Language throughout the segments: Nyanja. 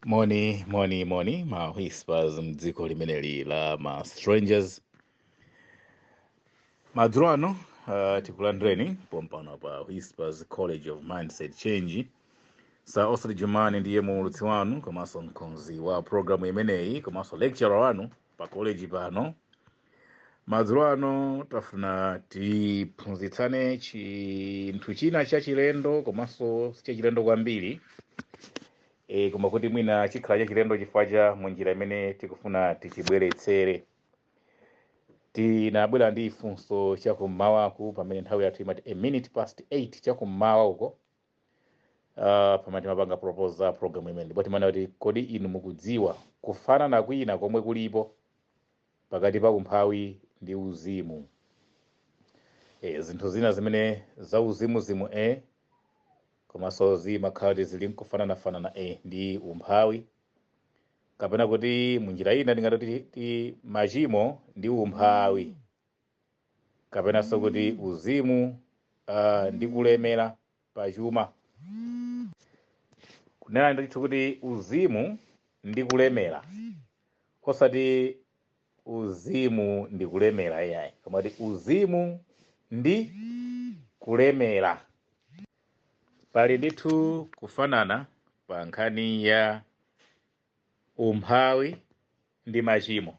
Moni, moni, moni, ma whispers mdziko limeneli la ma strangers. Madzulo ano, tikulandireni pompano pa Whispers College of Mindset Change. Sa Osati Jumani ndiye muulutsi wanu komanso mkonzi wa programu imeneyi komanso lecturer wanu pa college pano. Madzulo ano tafuna tiphunzitsane chinthu china chachilendo komanso sichachilendo kwambiri, koma kuti mwina chikhala chachilendo chifukwa cha munjira imene tikufuna tichibweretsere. Tinabwera ndi funso chakummawaku pamene nthawi yathu imati a minute past 8 chakummawa uko, pamene timapanga propose program imene, ndipo timanena kuti kodi inu mukudziwa kufanana kwina komwe kulipo pakati pa umphawi ndi uzimu? Zinthu zina zimene za uzimuzimu komanso zimakhala kuti zili nkufananafanana ndi umphawi, kapena kuti munjira ina tingati ti machimo ndi umphawi, kapenanso kuti uzimu ndi kulemera pachuma. Kunena ndithu kuti uzimu ndi kulemera, osati uzimu ndi kulemera iyayi, koma kuti uzimu ndi kulemera. Pali ndithu kufanana pa nkhani ya umphawi ndi machimo,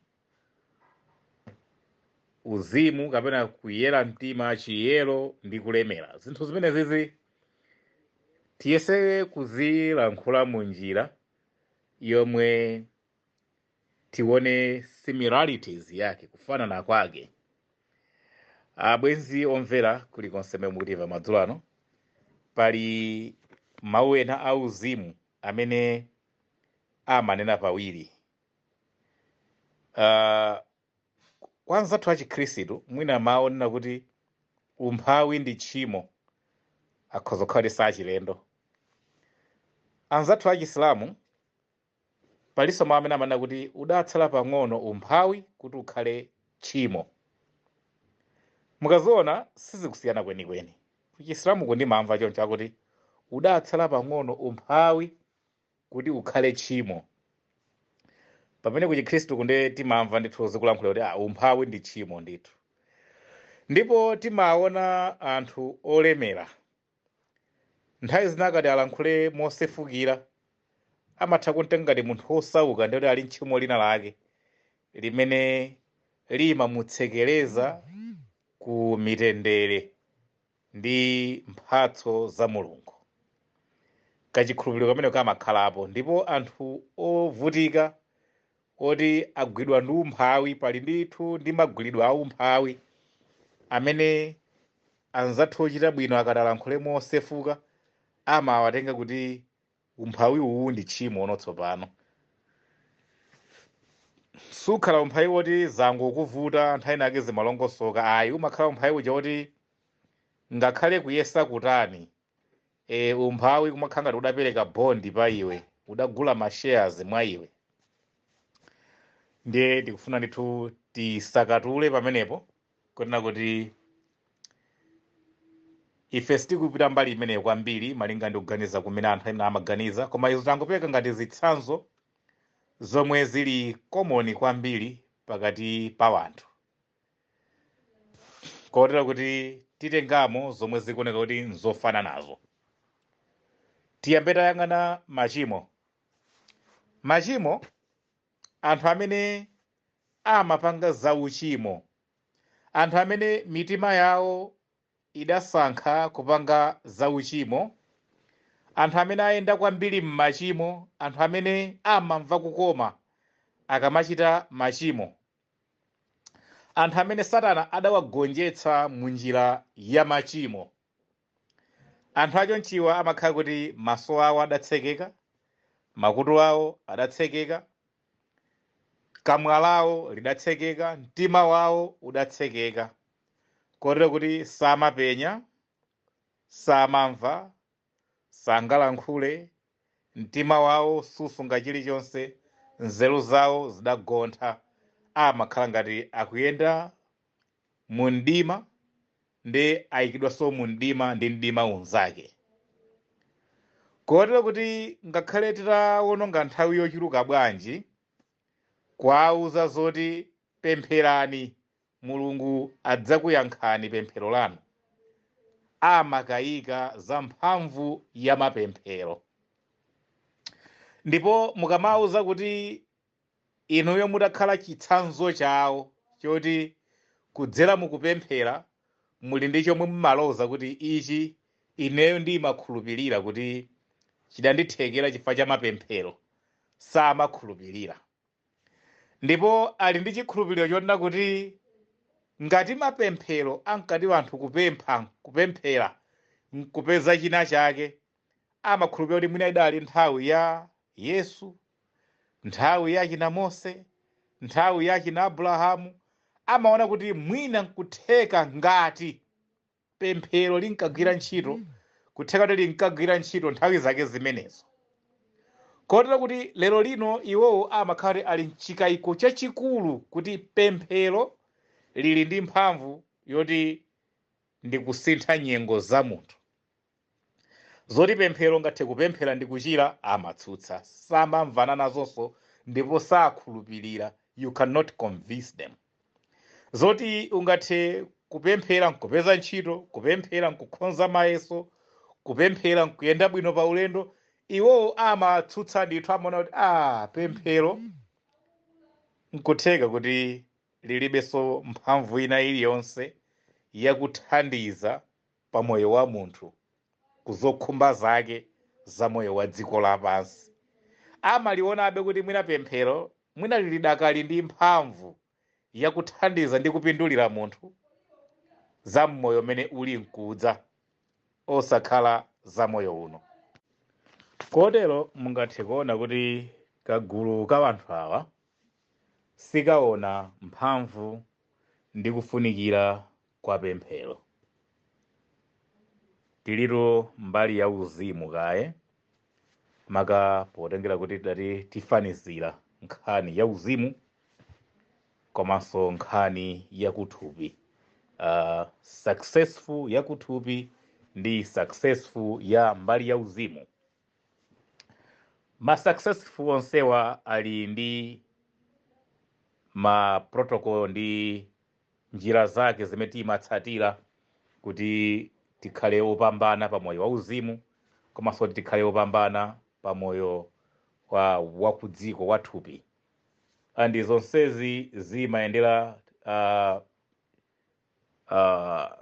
uzimu kapena kuyera mtima, chiyero ndi kulemera. Zinthu zimene zizi tiyese kuzilankhula mu njira yomwe tione similarities yake, kufanana kwake. Abwenzi omvera kulikonse mmene mukutimva madzulo ano, pali mawu ena auzimu amene amanena pawiri. Kwa anzathu achikhristu mwina mawu onena kuti umphawi ndi tchimo akhoza kukhala kuti sachilendo. Anzathu achisilamu palinso mawu amene amanena kuti udatsala pang'ono umphawi kuti ukhale tchimo. Mukaziona sizikusiyana kwenikweni. Kuchisilamu kundimamva choncho akuti udatsala pang'ono umphawi kuti ukhale tchimo, pamene kuchikhristu kunde timamva ndithu zikulankhula kuti umphawi ndi tchimo ndithu. Ndipo timaona anthu olemera nthawi zina akati alankhule mosefukira amatha kumtenga ngati munthu wosauka, ndikuti ali ntchimo lina lake limene limamutsekereza ku mitendere ndi mphatso za Mulungu. Kachikhulupiriro kamene kamakhalapo, ndipo anthu ovutika oti agwidwa ndi umphawi, pali ndithu ndi magwiridwe a umphawi amene anzathu ochita bwino akati alankhule mosefuka amawatenga kuti umphawi uwu ndi tchimo. Ono tsopano sukhala umphawi woti zangokuvuta nthawi nake zimalongosoka, ayi, umakhala umphawi uja woti ngakhale kuyesa kutani, umphawi kumakhala ngati udapereka bond pa iwe, udagula ma shares mwa iwe. Ndiye ndikufuna ndithu tisakatule pamenepo kunena kuti ife sitikupita mbali imeneyo kwambiri malinga ndi kuganiza kumene anthu ena amaganiza, koma izo tangopereka ngati zitsanzo zomwe zili common kwambiri pakati pa wanthu, kotero kuti titengamo zomwe zikuoneka kuti nzofana nazo. Tiyambe tayang'ana machimo. Machimo, anthu amene amapanga zauchimo, anthu amene mitima yawo idasankha kupanga zauchimo, anthu amene ayenda kwambiri m'machimo, anthu amene amamva kukoma akamachita machimo, anthu amene Satana adawagonjetsa mu njira ya machimo, anthu achonchiwa amakhala kuti maso awo adatsekeka, makutu awo adatsekeka, kamwa lawo lidatsekeka, mtima wawo udatsekeka, kotero kuti samapenya, samamva, sangalankhule, mtima wawo susunga chilichonse, nzeru zawo zidagontha, amakhala ngati akuyenda mu mdima ndi ayikidwanso mu mdima ndi mdima unzake. Kotero kuti ngakhale titawononga nthawi yochuluka bwanji kuwauza zoti pempherani, Mulungu adzakuyankhani pemphero lanu, amakayika za mphamvu ya mapemphero. Ndipo mukamauza kuti inuyo mutakhala chitsanzo chawo choti kudzera mukupemphera muli ndi chomwe mumaloza kuti ichi ineyo ndimakhulupirira kuti chidandithekera chifukwa cha mapemphero, samakhulupirira. Ndipo ali ndi chikhulupiriro chonena kuti ngati mapemphero ankati anthu kupempha, kupemphera nkupeza china chake, amakhulupirira kuti mwina idali nthawi ya Yesu, nthawi ya china Mose, nthawi ya china Abrahamu. Amaona kuti mwina nkutheka ngati pemphero linkagwira ntchito, kutheka kuti linkagwira ntchito nthawi zake zimenezo. Kotero kuti lero lino iwowo amakhala kuti ali mchikayiko chachikulu kuti pemphero lili ndi mphamvu yoti ndi kusintha nyengo za munthu. Zoti pemphero ngathe kupemphera ndi kuchira, amatsutsa, samamvana nazonso ndipo sakhulupirira. You cannot convince them. Zoti ungathe kupemphera nkupeza ntchito, kupemphera nkukhonza mayeso, kupemphera nkuyenda bwino pa ulendo, iwowo amatsutsa ndithu. Amaona kuti pemphero nkutheka kuti lilibenso mphamvu ina iliyonse yakuthandiza pa moyo wa munthu kuzokhumba zake za moyo wa dziko lapansi. Amalionabe kuti mwina pemphero mwina lili dakali ndi mphamvu yakuthandiza ndi kupindulira munthu za mmoyo umene uli nkudza, osakhala za moyo uno. Kotero mungathe kuona kuti kagulu ka anthu awa sikaona mphamvu ndi kufunikira kwa pemphero. Tiliro mbali ya uzimu kaye, maka potengera kuti tidati tifanizira nkhani ya uzimu komanso nkhani yakuthupi, successful yakuthupi ndi successful ya mbali ya uzimu. Ma successful onsewa ali ndi ma protocol ndi njira zake zimene timatsatira kuti tikhale opambana pa moyo wauzimu komanso kuti tikhale opambana pa moyo wa wakudziko wathupi. And zonsezi zimayendera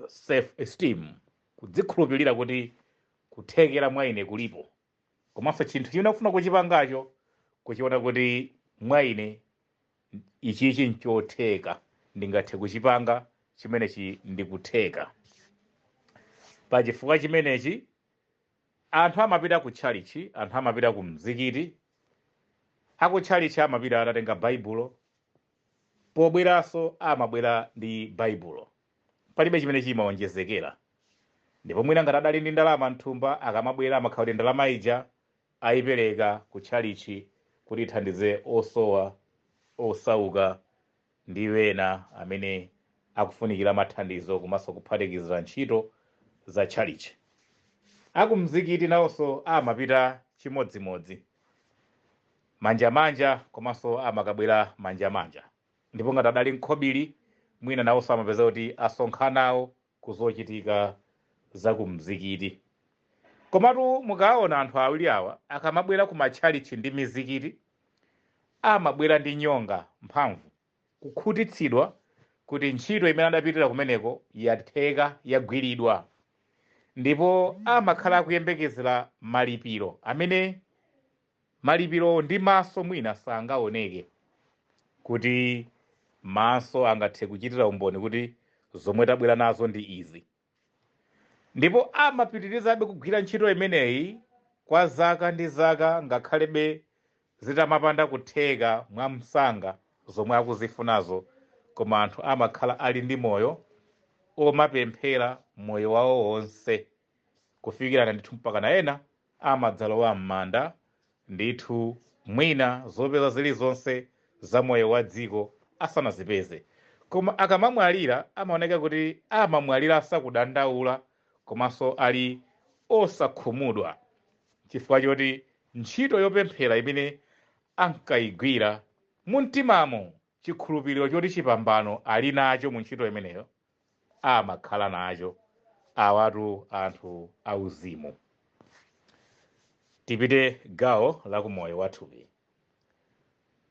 self esteem, kudzikhulupirira kuti kuthekera mwa ine kulipo, komanso chinthu chimene akufuna kuchipangacho kuchiona kuti mwa ine ichichi nchotheka, ndingathe kuchipanga chimenechi ndikutheka. Pachifukwa chimenechi anthu amapita ku tchalichi, anthu amapita ku mzikiti. Akutchalichi amapita atatenga Baibulo, pobweranso amabwera ndi Baibulo, palibe chimene chimaonjezekera. Ndipo mwina ngati adali ndi ndalama mthumba, akamabwera amakhala kuti ndalama ija ayipereka ku tchalichi kuti ithandize osowa, osauka ndi wena amene akufunikira mathandizo, komanso kuphatikizira ntchito za tchalichi. Akumzikiti nawonso amapita chimodzimodzi manjamanja, komanso amakabwera manjamanja. Ndipo ngati adali mkhobiri, mwina nawonso amapeza kuti asonkhanawo kuzochitika za kumzikiti. Komatu mukaona anthu awiri awa akamabwera ku matchalichi ndi mizikiti, amabwera ndi nyonga, mphamvu, kukhutitsidwa kuti ntchito imene adapitira kumeneko yatheka, yagwiridwa. Ndipo amakhala akuyembekezera malipiro amene malipiro ndi maso mwina sangaoneke, kuti maso angathe kuchitira umboni kuti zomwe tabwera nazo ndi izi. Ndipo amapitirizabe kugwira ntchito imeneyi kwa zaka ndi zaka, ngakhalebe zitamapanda kutheka mwamsanga zomwe akuzifunazo, koma anthu amakhala ali ndi moyo omapemphera moyo wawo wonse kufikirana ndithu mpaka na ena amadzalowa m'manda ndithu, mwina zopeza zilizonse za moyo wa dziko asanazipeze. Koma akamamwalira amaoneka kuti amamwalira asakudandaula komanso ali osakhumudwa. Chifukwa choti ntchito yopemphera imene ankayigwira mumtimamo, chikhulupiriro choti chipambano ali nacho mu ntchito imeneyo amakhala nacho. Awatu anthu auzimu. Tipite gawo la kumoyo wathupi.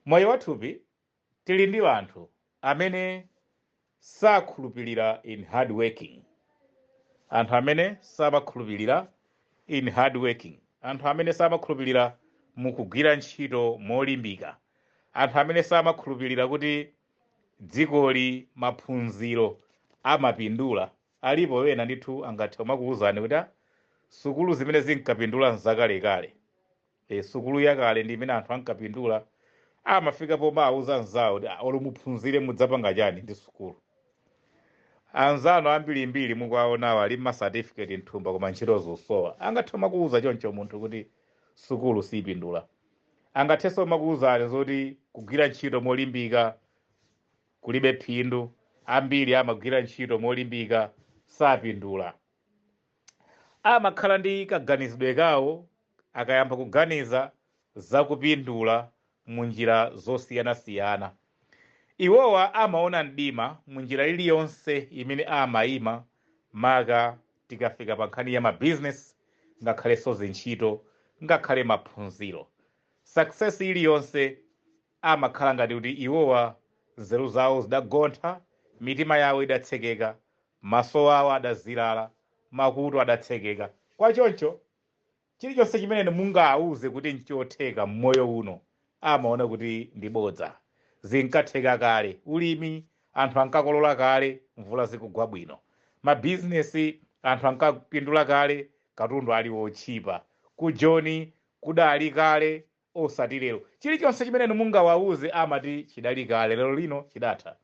Moyo wathupi, tili ndi anthu amene sakhulupirira in hard working, anthu amene samakhulupirira in hard working, anthu amene samakhulupirira mukugwira ntchito molimbika, anthu amene samakhulupirira kuti dzikoli maphunziro amapindula. Alipo wena ndithu angathe kumakuwuzani kuti, "Ah, sukulu zimene zinkapindula nzakalekale, sukulu yakale ndi imene anthu ankapindula." Amafika pomawuza anzawo kuti, "Ah, olo muphunzire mudzapanga chani ndi sukulu? Anzanu ambirimbiri mukuwaonawo ali ma certificate mthumba, koma ntchito zosowa." Angathe makuwuza choncho munthu kuti sukulu sipindula. Angathenso makuwuzani zoti kugwira ntchito molimbika kulibe phindu, ambiri amagwira ntchito molimbika sapindula. Amakhala ndi kaganizidwe kawo akayamba kuganiza zakupindula mu njira zosiyanasiyana. Iwowa amaona mdima mu njira iliyonse imene amayima, maka tikafika pa nkhani ya mabizinesi, ngakhalenso zintchito, ngakhale maphunziro. Success iliyonse amakhala ngati kuti iwowa nzeru zawo zidagontha, mitima yawo idatsekeka, maso awo adazilala, makutu adatsekeka. Kwachoncho chilichonse chimene mungawuze kuti nchotheka mmoyo uno amaona kuti ndi bodza. Zinkatheka kale, ulimi anthu ankakolola kale mvula zikugwa bwino, mabizinesi anthu ankapindula kale katundu ali wotchipa, kujoni kudali kale osati lero. Chilichonse chimene mungawawuze amati chidali kale, lero lino chidatha.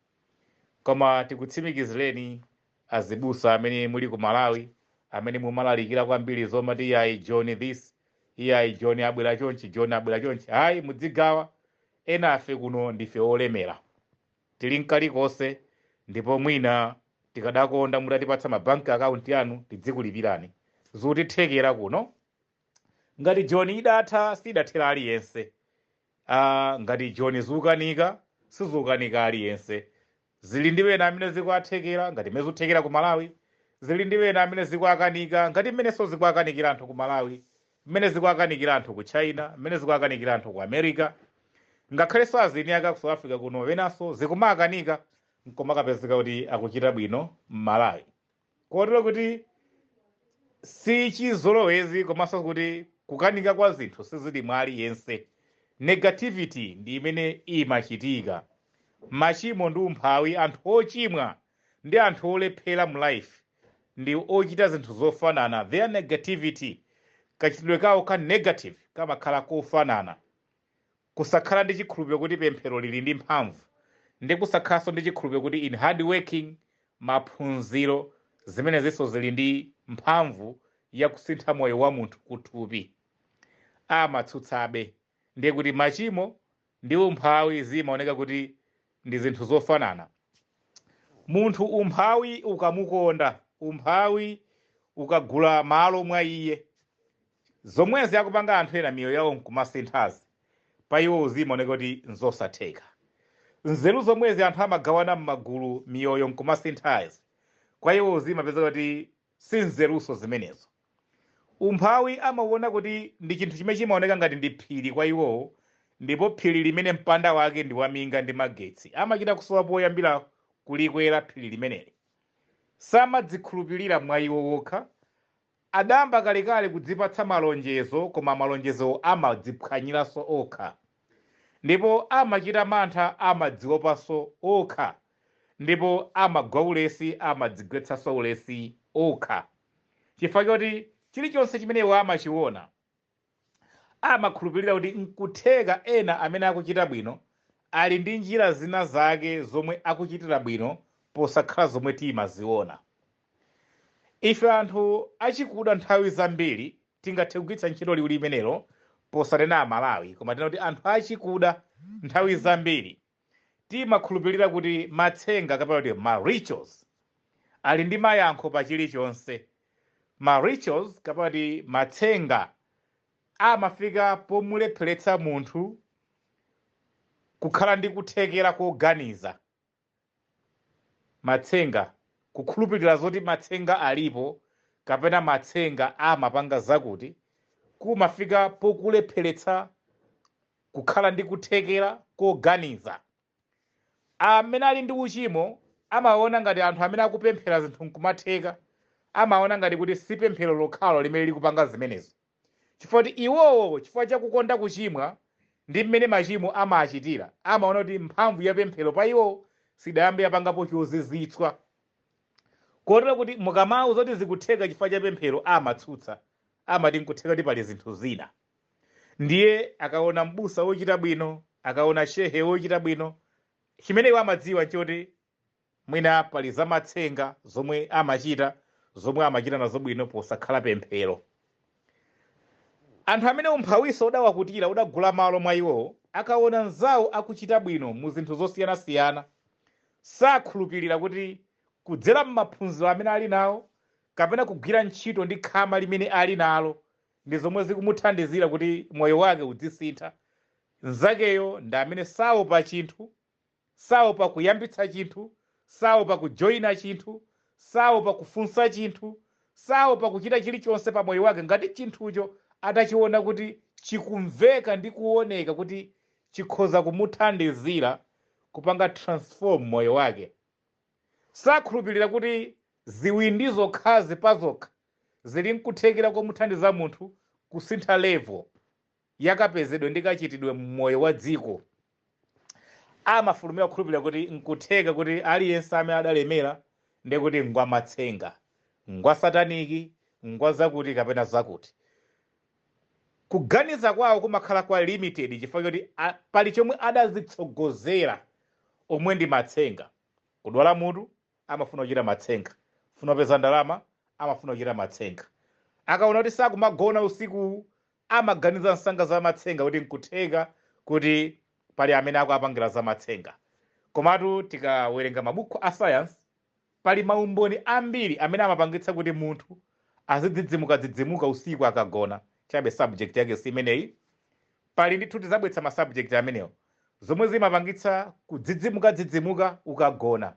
Koma tikutsimikizireni azibusa amene muli ku Malawi, amene mumalalikira kwambiri zomati iyayi John this, iyayi John abwera chonchi, John abwera chonchi, hayi, mudzigawa. Ena afe kuno ndife olemera, tili mkalikonse, ndipo mwina tikadakonda mutatipatsa ma bank account yanu tidzikulipirani. Zikutithekera kuno. Ngati John idatha, sidathera aliyense. Ngati John zikukanika, sizikukanika aliyense. Zili ndi wena amene zikuathekera ngati mmene zikuthekera ku Malawi, zili ndi wena amene zikuakanika ngati mmenenso zikuakanikira anthu ku Malawi, mmene zikuakanikira anthu ku China, mmene zikuakanikira anthu ku America, ngakhalenso azini aka ku South Africa kuno wenanso zikumakanika, nkomakapezeka kuti akuchita bwino m'Malawi. Kotero kuti si chizolowezi, komanso kuti kukanika kwa zinthu sizili mwa aliyense. Negativity ndi imene imachitika. Machimo ndi umphawi, anthu ochimwa ndi anthu olephera mu life ndi ochita zinthu zofanana. Their negativity, kachitidwe kawo ka negative kamakhala kofanana. Kusakhala ndi chikhulupiriro kuti pemphero lili ndi mphamvu, ndi kusakhalanso ndi chikhulupiriro kuti in hard working, maphunziro, zimenezinso zili ndi mphamvu yakusintha moyo wa munthu kuthupi, amatsutsabe. Ndiye kuti machimo ndi umphawi zimaoneka kuti ndi zinthu zofanana. Munthu umphawi ukamukonda, umphawi ukagula malo mwa iye, zomwezi akupanga anthu ena miyoyo yawo nkumasinthazi, pa iwo zimaoneka kuti nzosatheka. Nzeru zomwezi anthu amagawana m'magulu miyoyo nkumasinthazi, kwa iwo zimapeza kuti si nzeruso zimenezo. Umphawi amauona kuti ndi chinthu chimene chimaoneka ngati ndi phiri kwa iwowo, ndipo phiri limene mpanda wake ndi waminga ndi magetsi, amachita kusowa poyambira kulikwera phiri limeneli. Samadzikhulupirira mwa iwo wokha. Adamba kalekale kudzipatsa malonjezo, koma malonjezo amadziphwanyiranso okha, ndipo amachita mantha, amadziopanso okha, ndipo amagwa ulesi, amadzigwetsanso ulesi okha, chifukwa choti chilichonse chimene iwo amachiona amakhulupirira kuti nkutheka ena amene akuchita bwino ali ndi njira zina zake zomwe akuchitira bwino posakhala zomwe timaziona ife anthu achikuda. Nthawi zambiri tingathe kugwiritsa ntchito liwu limenelo posanena Amalawi, koma tinena kuti anthu achikuda nthawi zambiri timakhulupirira kuti matsenga kapena kuti ma rituals ali ndi mayankho pa chilichonse. Ma rituals kapena kuti matsenga Amafika pomulepheretsa munthu kukhala ndi kuthekera koganiza. Matsenga, kukhulupirira zoti matsenga alipo kapena matsenga amapanga zakuti, kumafika pokulepheretsa kukhala ndi kuthekera koganiza. Amene ali ndi uchimo amaona ngati anthu amene akupemphera zinthu nkumatheka, amaona ngati kuti si pemphero lokhalo limene likupanga zimenezo, chifukwa kuti iwowo, chifukwa chakukonda kuchimwa ndi mmene machimo amachitira, amaona kuti mphamvu ya pemphero pa iwo sidayambe yapangapo chozizwitsa, kotero kuti mukamauza kuti zikutheka chifukwa cha pemphero, amatsutsa, amati nkutheka kuti pali zinthu zina. Ndiye akaona mbusa wochita bwino, akaona shehe wochita bwino, chimene iwo amadziwa nchoti mwina pali zamatsenga zomwe amachita, zomwe amachita nazo bwino posakhala pemphero. Anthu amene umphawiso udawakutira, udagula malo mwa iwowo, akaona nzawo akuchita bwino mu zinthu zosiyanasiyana, sakhulupirira kuti kudzera m'maphunziro amene ali nawo kapena kugwira ntchito ndi khama limene ali nalo ndi zomwe zikumuthandizira kuti moyo wake udzisintha. Nzakeyo ndi amene saopa chinthu, saopa kuyambitsa chinthu, saopa kujoyina chinthu, saopa kufunsa chinthu, saopa kuchita chilichonse pa moyo wake ngati chinthucho atachiona kuti chikumveka ndi kuoneka kuti chikhoza kumuthandizira kupanga transform moyo wake. Sakhulupirira kuti ziwindi zokhazi pazokha zili nkuthekera komuthandiza munthu kusintha level yakapezedwe ndi kachitidwe mmoyo wa dziko. Amafulumira kukhulupirira kuti nkutheka kuti aliyense amene adalemera ndiye kuti ngwa matsenga, ngwa sataniki, ngwa zakuti kapena zakuti. Kuganiza kwawo kumakhala kwa limited chifukwa choti pali chomwe adazitsogozera omwe ndi matsenga. Kudwala mutu, amafuna kuchita matsenga. Funa kupeza ndalama, amafuna kuchita matsenga. Akaona kuti sakumagona usiku, amaganiza msanga za matsenga, kuti nkutheka kuti pali amene akuapangira za matsenga. Komatu tikawerenga mabuku a science, pali maumboni ambiri amene amapangitsa kuti munthu azidzidzimuka-dzidzimuka usiku akagona. Chabe subject yake si imeneyi. Pali ndithu, tizabweretsa ma subject amenewo, zomwe zimapangitsa kudzidzimuka-dzidzimuka ukagona,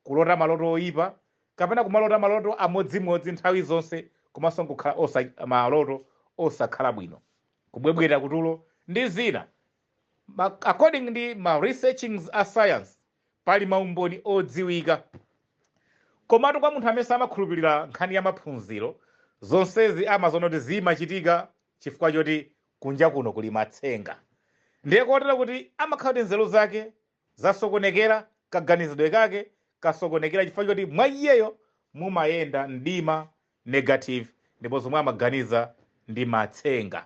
kulota maloto oyipa kapena kumalota maloto amodzimodzi nthawi zonse, komanso nkukhala maloto osakhala bwino, kubwebwera kutulo ndi zina. According ndi ma researchings a science, pali maumboni odziwika. Komatu kwa munthu amene samakhulupirira nkhani ya maphunziro, zonsezi amaziona kuti zimachitika chifukwa choti kunja kuno kuli matsenga. Ndiye kotero kuti amakhala kuti nzeru zake zasokonekera, kaganizidwe kake kasokonekera, chifukwa choti mwa iyeyo mumayenda mdima, negative, ndipo zomwe amaganiza ndi matsenga.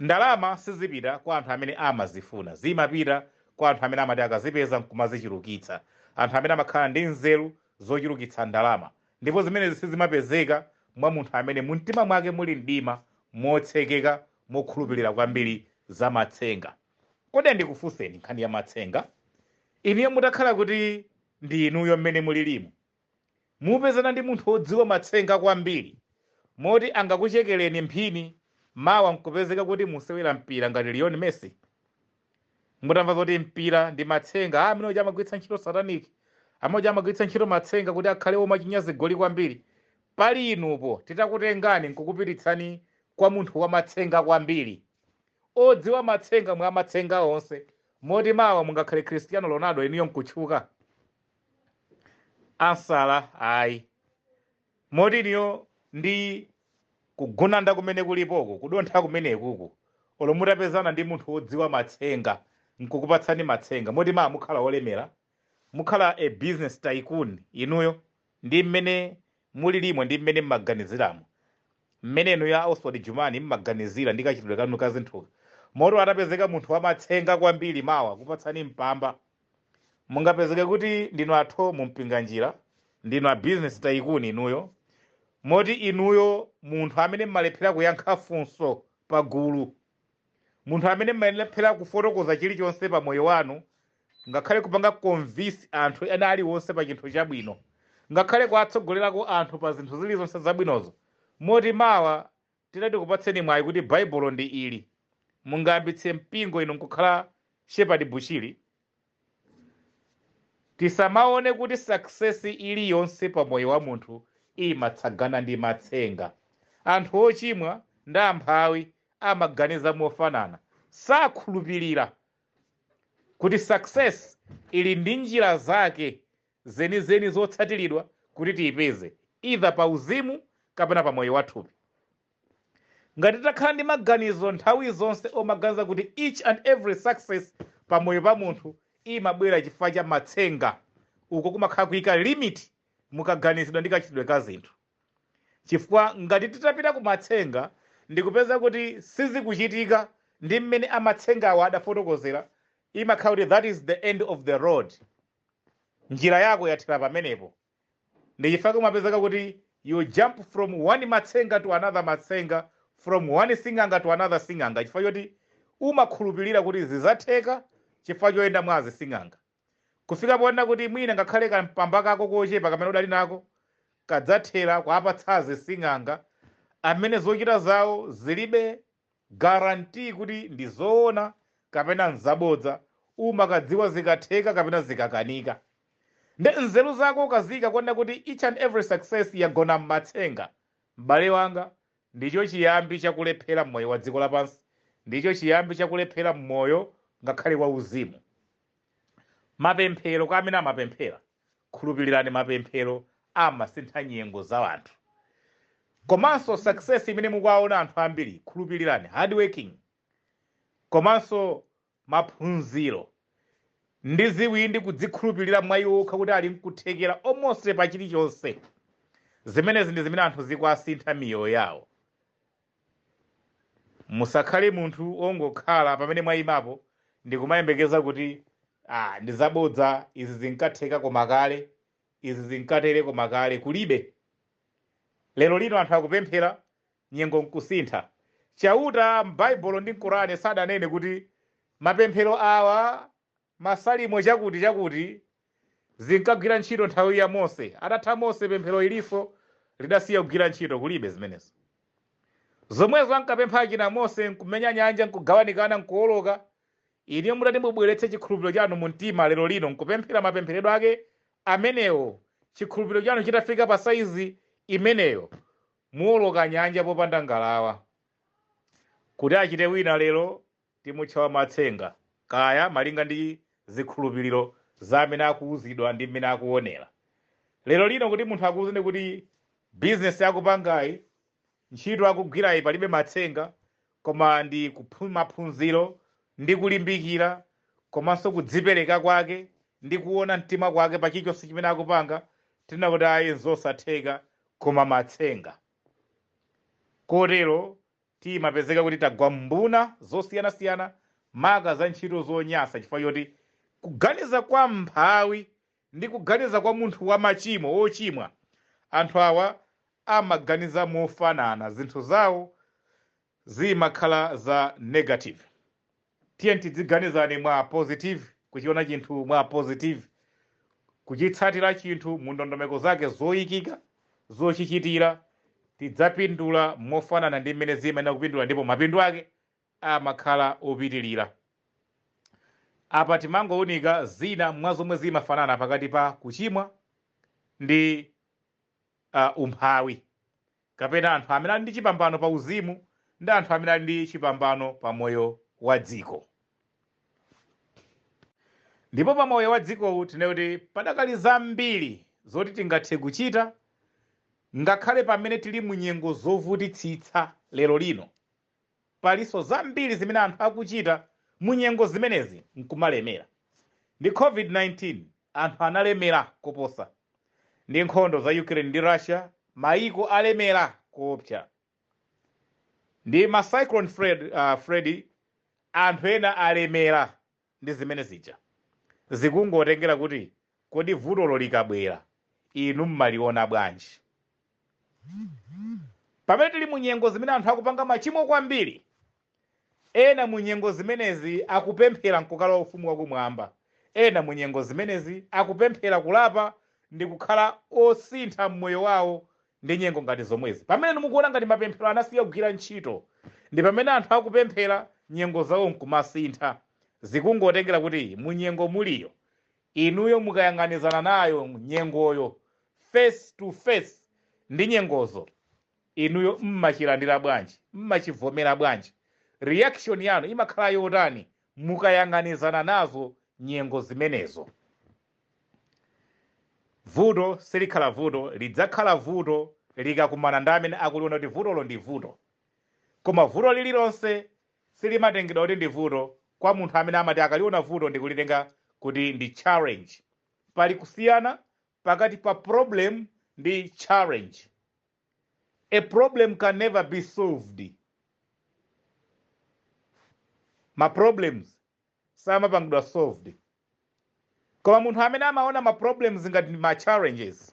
Ndalama sizipita kwa anthu amene amazifuna, zimapita kwa anthu amene amati akazipeza nkumazichulukitsa, anthu amene amakhala ndi nzeru zochulukitsa ndalama. Ndipo zimenezi sizimapezeka mwa munthu amene mumtima mwake muli mdima motsekeka, mokhulupirira kwambiri za matsenga. Kodi ndikufunseni nkhani ya matsenga, inuyo mutakhala kuti ndi inuyo mmene mulilimu, mupezana ndi munthu wodziwa matsenga kwambiri moti angakuchekereni mphini, mawa nkupezeka kuti musewera mpira ngati Lionel Messi? Mutamva zoti mpira ndi matsenga, amene uja amagwiritsa ntchito satanic, amene uja amagwiritsa ntchito matsenga kuti akhale omachinya zigoli kwambiri, pali inupo titakutengani nkukupititsani kwa munthu wamatsenga kwambiri, odziwa matsenga mwa matsenga onse, moti mawa mungakhale Cristiano Ronaldo, inuyo nkutchuka? Ansala ayi. Moti inuyo ndi kugunanda kumene kulipoko, kudontha kumenekuku, olo mutapezana ndi munthu wodziwa matsenga nkukupatsani matsenga moti mawa mukhala olemera, mukhala a business tycoon, inuyo ndi mmene mulilimo ndi mmene mmaganiziramo, mmene inuyo a Oswald Jumani mmaganizira ndi kachitidwe kanu ka zinthuka, moti atapezeka munthu wamatsenga kwambiri mawa kupatsani mpamba, mungapezeke kuti ndinu athu mumpinganjira, ndinu a business tycoon inuyo? Moti inuyo, munthu amene mmalephera kuyankha funso pagulu, munthu amene mmalephera kufotokoza chilichonse pa moyo wanu, ngakhale kupanga convince anthu ena aliwonse pa chinthu chabwino, ngakhale kuatsogolerako anthu pa zinthu zilizonse zabwinozo, moti mawa Titati tikupatseni mwayi kuti Baibulo ndi ili, mungayambitse mpingo inu nkukhala Shepherd Bushiri? Tisamaone kuti success iliyonse pa moyo wa munthu imatsagana ndi matsenga. Anthu ochimwa ndi amphawi amaganiza mofanana. Sakhulupirira kuti success ili ndi njira zake zenizeni zotsatiridwa kuti tiyipeze, either pa uzimu kapena pa moyo wathupi. Ngati takhala ndi maganizo nthawi zonse omaganiza kuti each and every success pa moyo pa munthu imabwera chifukwa cha matsenga, uko kumakhala kuyika limit mukaganizidwa ndi kachitidwe ka zinthu. Chifukwa ngati titapita ku matsenga ndikupeza kuti sizikuchitika ndi mmene amatsengawo adafotokozera, imakhala kuti that is the end of the road, njira yako yathera pamenepo. Ndi chifukwa kumapezeka kuti you jump from one matsenga to another matsenga, from one sing'anga to another sing'anga, chifukwa choti umakhulupirira kuti zizatheka chifukwa choyenda mwa azising'anga, kufika poona kuti mwina ngakhale kampamba kako kochepa kamene udali nako kadzathera kuapatsa azising'anga amene zochita zawo zilibe guarantee kuti ndi zoona kapena nzabodza. Umakadziwa zikatheka kapena zikakanika. Nde nzeru zako ukazika kuona kuti each and every success yagona m'matsenga, m'bale wanga, ndicho chiyambi chakulephera mmoyo wa dziko lapansi, ndicho chiyambi chakulephera mmoyo ngakhale wa uzimu. Mapemphero, kwa amene amapemphera, khulupirirani, mapemphero amasintha nyengo za anthu. Komanso success imene mukuwaona anthu ambiri, khulupirirani, hard working komanso maphunziro ndi ziwindi, kudzikhulupirira mwa iwo okha kuti ali nkuthekera almost pa chilichonse, zimenezi ndi zimene anthu zikuasintha miyoyo yawo. Musakhale munthu ongokhala pamene mwayimapo ndikumayembekeza kuti, ah, ndi zabodza izi, zinkatheka koma kale, izi zinkatere koma kale. Kulibe. Lero lino anthu akupemphera, nyengo nkusintha. Chauta m'Baibulo ndi Mkurani sadanene kuti mapemphero awa, masalimo chakuti chakuti, zinkagwira ntchito nthawi ya Mose, atatha Mose pemphero ilinso lidasiya kugwira ntchito. Kulibe zimenezo. Zomwezo ankapempha achina Mose nkumenya nyanja nkugawanikana nkuwoloka, iniyo mutati mubweretse chikhulupiriro chanu mu mtima lero lino nkupemphera mapempheredwe ake amenewo, chikhulupiriro chanu chitafika pa saizi imeneyo, muwoloka nyanja popanda ngalawa. Kuti achite wina lero timutcha wamatsenga, kaya malinga ndi zikhulupiriro za amene akuwuzidwa ndi mmene akuonera lero lino. Kuti munthu akuwuzeni kuti bizinesi akupangayi, ntchito akugwirayi, palibe matsenga, koma ndi maphunziro ndi kulimbikira komanso kudzipereka kwake ndi kuona mtima kwake pa chilichonse chimene akupanga, tina kuti ayi, nzosatheka, koma matsenga. Kotero timapezeka kuti tagwa mbuna zosiyanasiyana, maka za ntchito zonyasa, chifukwa choti kuganiza kwa mphawi ndi kuganiza kwa munthu wamachimo, wochimwa, anthu awa amaganiza mofanana, zinthu zawo zimakhala za negative. Tiye tidziganizani mwa positive, kuchiona chinthu mwa positive, kuchitsatira chinthu mu ndondomeko zake zoyikika zochichitira, tidzapindula mofanana ndi mmene zimayenera kupindula, ndipo mapindu ake amakhala opitilira. Apa timangowunika zina mwa zomwe zimafanana pakati pa kuchimwa ndi umphawi, kapena anthu amene ali ndi chipambano pa uzimu ndi anthu amene ali ndi chipambano pa moyo wa dziko. Ndipo pa moyo wa dzikowu tinene kuti padakali zambiri zoti tingathe kuchita ngakhale pamene tili mu nyengo zovutitsitsa lero lino. Palinso zambiri zimene anthu akuchita mu nyengo zimenezi nkumalemera. Ndi COVID-19 anthu analemera koposa, ndi nkhondo za Ukraine ndi Russia maiko alemera koopsa, ndi ma Cyclone Freddy anthu ena alemera ndi zimene zija. Zikungotengera kuti kodi vutolo likabwera inu mmaliona bwanji? Pamene tili mu nyengo zimene anthu akupanga machimo kwambiri, ena mu nyengo zimenezi akupemphera nkukalowa ufumu wakumwamba, ena mu nyengo zimenezi akupemphera kulapa ndi kukhala osintha mmoyo wawo. Ndi nyengo ngati zomwezi pamene mukuona ngati mapemphero anasiya kugwira ntchito, ndi pamene anthu akupemphera nyengo zawo nkumasintha. Zikungotengera kuti munyengo muliyo inuyo mukayang'anizana nayo nyengoyo face to face ndi nyengozo, inuyo mmachilandira bwanji? Mmachivomera bwanji? Reaction yanu imakhala yotani mukayang'anizana nazo nyengo zimenezo? Vuto silikhala vuto, lidzakhala vuto likakumana ndi amene akuliona kuti vutolo ndi vuto. Koma vuto lililonse silimatengedwa kuti ndi vuto kwa munthu amene amati akaliona vuto ndikulitenga kuti ndi challenge. Pali kusiyana pakati pa problem ndi challenge. A problem can never be solved. Ma problems samapangidwa solved, koma munthu amene amaona ma problems ngati ma challenges,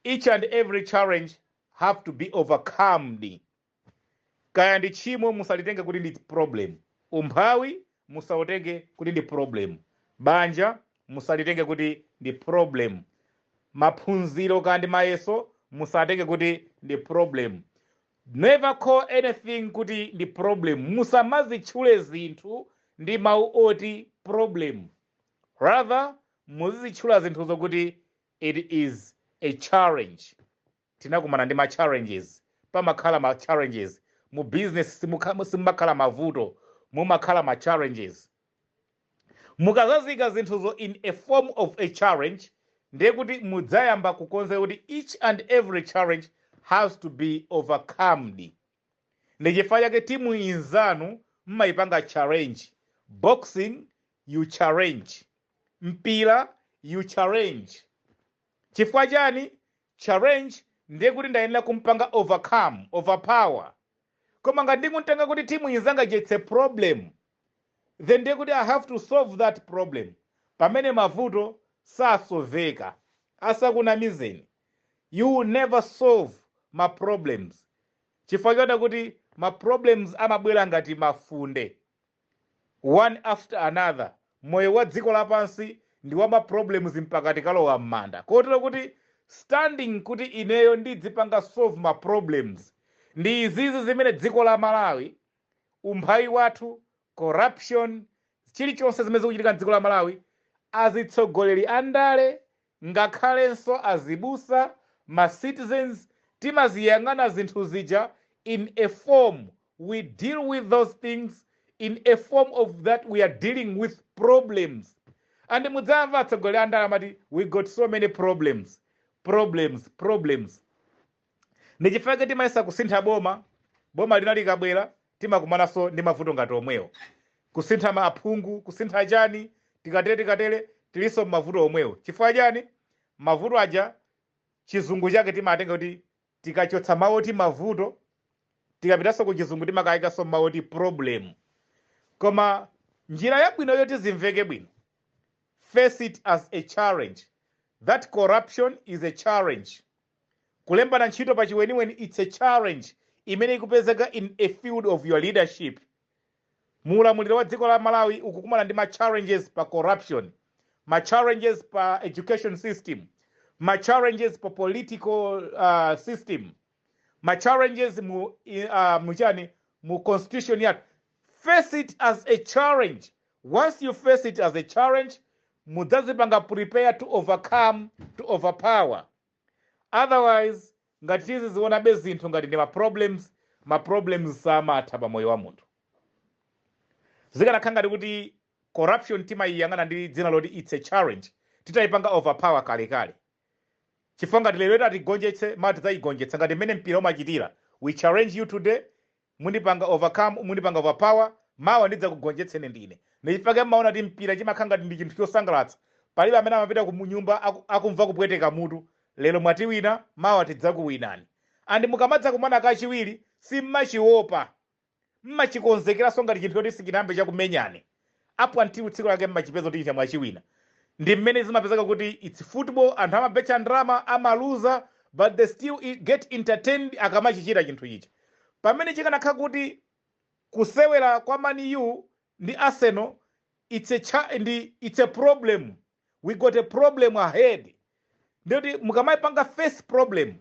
each and every challenge have to be overcome. Kaya ndi tchimo, musalitenge kuti ndi problem. Umphawi musautenge kuti ndi problem. Banja musalitenge kuti ndi problem. Maphunziro kandi mayeso musatenge kuti ndi problem. Never call anything kuti ndi problem. Musamazitchule zinthu ndi mawu oti problem. Rather, muzizitchula zinthuzo kuti it is a challenge. Tinakumana ndi ma challenges. Pamakhala ma challenges mu business. Simumakhala mavuto, mumakhala ma challenges. Mukazazika zinthuzo in a form of a challenge, ndiye kuti mudzayamba kukonza kuti each and every challenge has to be overcome. Ndi chifukwa chake timu inzanu mmayipanga challenge. Boxing, you challenge. Mpira, you challenge. Chifukwa chani challenge? Ndiye kuti ndayenera kumpanga overcome, overpower. Koma ngati ndikuntenga kuti timu inzanga it's a problem, then ndiye kuti I have to solve that problem, pamene mavuto sasoveka. Asakunamizeni, you will never solve ma problems, chifukwa choti kuti ma problems amabwera ngati mafunde, one after another. Moyo wa dziko lapansi ndi wa ma problems mpaka tikalowa m'manda, kotero kuti standing kuti ineyo ndidzipanga solve ma problems, ndi izizi zimene dziko la Malawi, umphawi wathu, corruption, chilichonse zimene zikuchitika mdziko la Malawi, azitsogoleri andale ngakhalenso azibusa, ma citizens, timaziyang'ana zinthu zija in a form, we deal with those things in a form of that we are dealing with problems. And mudzamva atsogoleri andale amati, "We got so many problems, problems, problems." Ndi chifukwa timayesa kusintha boma. Boma lina likabwera, timakumananso ndi mavuto ngati omwewo. Kusintha maaphungu, kusintha chani, tikatere tikatere, tilinso mavuto omwewo. Chifukwa chani? Mavuto aja chizungu chake timatenga kuti tikachotsa mawu oti mavuto, tikapitanso ku chizungu timakayikanso mawu oti problem. Koma njira yabwino yoti zimveke bwino, face it as a challenge. That corruption is a challenge. Kulembana ntchito pa chiweniweni, it's a challenge imene ikupezeka in a field of your leadership. Muulamuliro wa dziko la Malawi ukukumana ndi ma challenges pa corruption, ma challenges pa education system, ma challenges pa political system, ma challenges mu muchani, mu constitution yathu. Face it as a challenge. Once you face it as a challenge, mudzazipanga prepare to overcome, to overpower. Otherwise, ngati tizizionabe zinthu ngati ndi ma problems, ma problems samatha pa moyo wa munthu. Zikanakhala ngati kuti corruption timayiyang'ana ndi dzina loti it's a challenge, titayipanga overpower kalekale, chifukwa ngati lero tatigonjetse, ma tidzayigonjetsa ngati mmene mpira umachitira. We challenge you today, mundipanga overcome, mundipanga overpower, mawa ndidzakugonjetseni ndine. Ndichifukwa mmaona kuti mpira chimakhala ngati ndi chinthu chosangalatsa. Palibe amene amapita ku nyumba akumva kupweteka mutu. Lero mwatiwina, mawa tidzakuwinani. And mukamadza kumana kachiwiri, simmachiopa, mmachikonzekeranso ngati chinthu choti sichinambe chakumenyani, up until tsiku lake mmachipeza kuti icha mwachiwina. Ndi mmene zimapezeka kuti it's football. Anthu amabetcha ndalama, amaluza, but they still get entertained akamachichita chinthu ichi. Pamene chikanakhala kuti kusewera kwa Man U ndi Arsenal it's a problem, we got a problem ahead, ndikuti mukamayipanga face problem.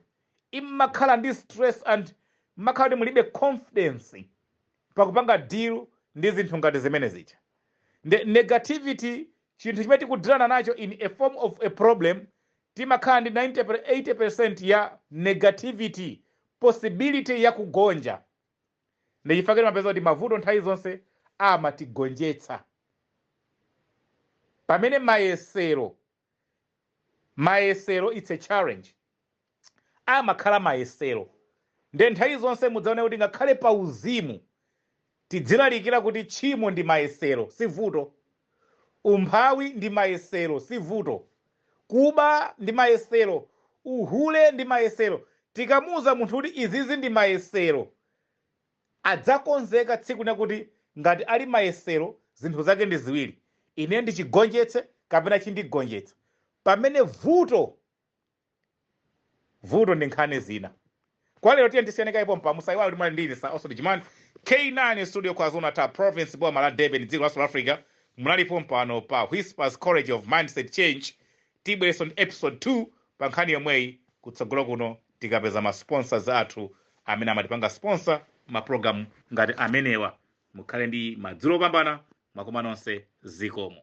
Imakhala ndi stress and mmakhala kuti mulibe confidence pakupanga deal ndi zinthu ngati zimene zija. The negativity, chinthu chimene tikudealana nacho in a form of a problem, timakhala ndi 90 80% ya negativity, possibility ya kugonja. Ndichifukwa timapeza kuti mavuto nthawi zonse amatigonjetsa, pamene mayesero, mayesero, it's a challenge, amakhala mayesero. Nde nthawi zonse mudzaone kuti ngakhale pa uzimu tidzilalikira kuti tchimo ndi mayesero, si vuto. Umphawi ndi mayesero, si vuto. Kuba ndi mayesero, uhule ndi mayesero. Tikamuuza munthu kuti izizi ndi mayesero, adzakonzeka tsiku nakuti ngati ali mayesero, zinthu zake ndi ziwiri: ine ndichigonjetse kapena chindigonjetsa. Pamene vuto, vuto ndi nkhani zina. Kwa lero tiye tisiyane kaye pompa. Musaiwale kuti muli ndine Sir Oswald Jimani, K9 Studio, KwaZulu Natal Province, boma la Durban, dziko la South Africa. Munalipo mpano pa Whispers College of Mindset Change. Tibwereso ndi episode 2 pa nkhani yomweyi kutsogolo kuno, tikapeza ma sponsors athu amene amatipanga sponsor ma program ngati amenewa. Mukhale ndi madzulo opambana, mwakoma nonse, zikomo.